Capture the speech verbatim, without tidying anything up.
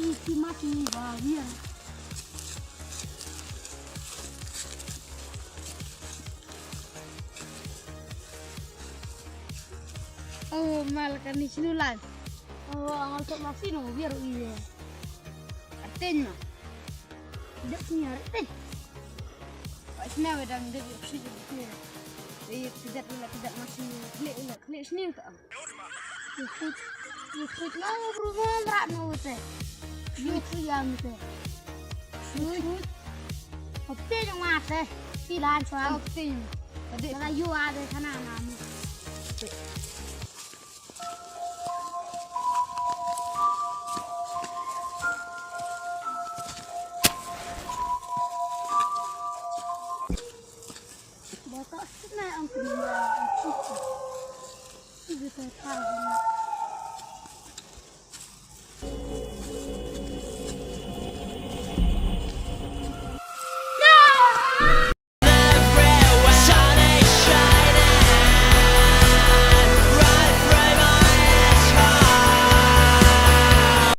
Ih, ki masi ba wir. Oh, mal kan ni sinu lan. Oh, angal tok masi no wir iya. Artin ma. Dek ni artin. Pas na wedang dek sini. Iya, tidak, tidak, tidak masi. Klik, klik, klik sini tak. Ikut, ikut mau berumah berat mau teh. Ikut yang teh. Ikut. Oke, yang mate. Silan soal. Oke. Tadi. Kalau you ada sana namu. Bata sini ang kumina. Kita tahu.